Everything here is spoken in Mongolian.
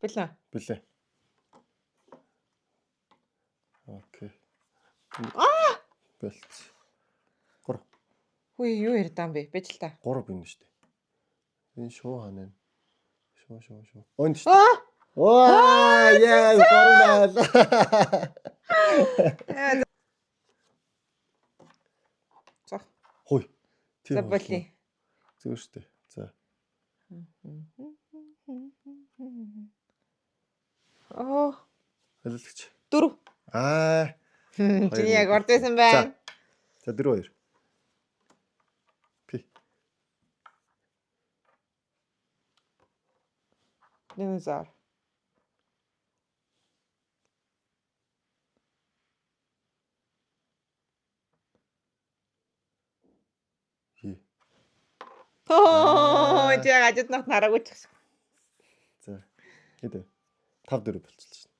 Бэлэн. Бэлээ. Окей. Аа! Бэлц. 3. Хүй юу ярьд юм бэ? Бэж л та. 3 бинэ штэ. Энэ шуу ханаа. Шуу шуу шуу. Онд штэ. Аа! Оо, яа, 3 наал. Зох. Хой. Тийм. За боли. Зүгээр штэ. За. Оо, Алилагч. 4. Аа. Чиний яг урд байсан байна. За 4 2. Пи. Динозавр. Хи. Оо, чи яг ажид нахт хараагүй ч гэсэн. За. Хэд вэ? 5 4 болчихлоо шин.